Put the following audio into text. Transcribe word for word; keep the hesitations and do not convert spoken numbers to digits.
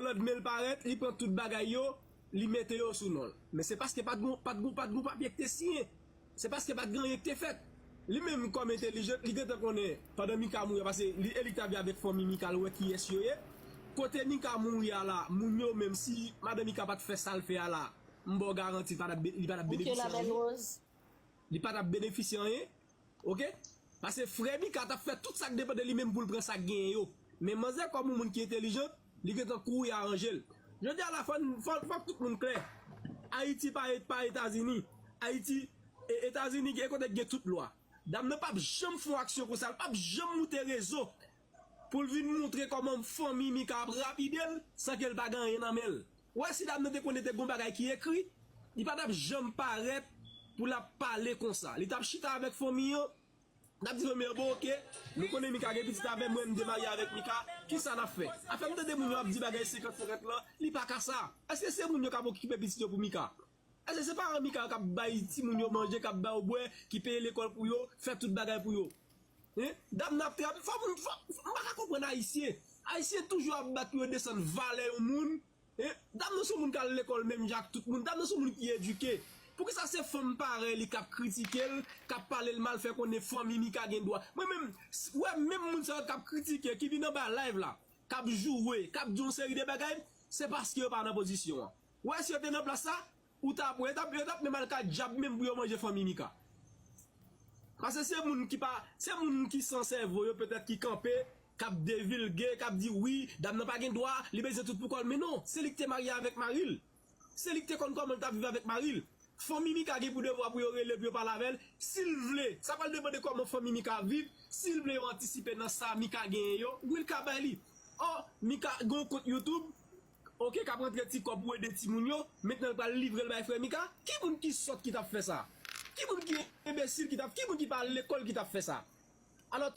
landmen l parèt, li pran tout bagay yo, li mete yo sou non l. Men se paske pa t gon, pa t gon, pa t gon papye ki te siyen. Se paske pa t gen anyen ki te fèt. Li menm kòm entèlijan, li gentan konnen pandan Mika mouri a, paske li, e li k t ap viv avèk fanmi Mika, l wè kiyès yo ye. Kote Mika mouri a la, moun yo menm, si madan Mika pa t fè sa l fè a la, m ba w garanti, li pa t ap be-, li pa t ap benefisye anyen. Li pa t ap benefisye anyen. Oke? Paske frè Mika t ap fè tout sa k depann de li menm pou l pran sa k genyen yo. Men manzè kòm yon moun ki entèlijan, li gentan kouri aranje l. Jodi a la, fò n, fò, fò tout moun klè. Ayiti pa, pa Etazini. Ayiti, e, Etazini gen kote gen tout lwa. Dam nan p ap janm fè yon aksyon konsa, l p ap janm moute rezo pou l vin montre kòman fanmi Mika ap rapide l san ke l pa gen anyen nan men l. Ou wè, si dam nan te konnen te gon bagay ki ekri, li pa t ap janm parèt pou l ap pale konsa. Li t ap chita avèk fanmi an, l ap di fanmi an, bon, oke, nou konnen Mika gen pitit avè mwen, m te marye avèk Mika, kisa n ap fè? Afè m tande moun yo ap di bagay senkant senkant lan, li pa ka sa. Èske se moun yo k ap okipe pitit yo pou Mika? Èske se paran Mika yo k ap bay timoun yo manje, k ap ba yo bwè, ki peye lekòl pou yo, fè tout bagay pou yo? Hein? Dam nan ap trape, fò moun, fò, m pa ka konprann Ayisyen. Ayisyen toujou ap bat pou yo desann valè yon moun. Hein? Dam nan se yon moun k al lekòl menm jan ak tout moun. Dam nan se yon moun ki edike. Poukisa se fanm parèy li k ap kritike l, k ap pale l mal, fè konnen fanmi Mika gen dwa? Mwen menm, s-, wè menm moun sa yo k ap kritike, ki vin anba live la, k ap joure, k ap di yon seri de bagay, se paske yo pa nan pozisyon an. Wè, si yo te nan plas sa, ou t ap wè, yo t ap, yo t ap menm al ka dyab menm pou yo manje fanmi Mika. Paske se moun ki pa, se moun ki san sèvo yo petèt ki kanpe, k ap devilge, k ap di wi, dam nan pa gen dwa, li bezwen tout pou kò l. Men non, se li ki te marye avèk mari l. Se li ki te konn kòman l t ap viv avèk mari l. Fanmi Mika gen pou devwa pou yo rele, pou yo pale avè l. Si l vle, sa pral depann de kòman fanmi Mika ap viv. Si l vle yo antisipe nan sa Mika genyen yo, wi, l ka bay li. Ò, Mika gen yon kont YouTube, oke, k ap rantre ti kòb pou ede timoun yo, mentnan l pral livre l bay frè Mika. Ki moun ki sòt ki t ap fè sa? Ki moun ki enbesil ki t ap, ki moun ki pa al lekòl ki t ap fè sa? Alò,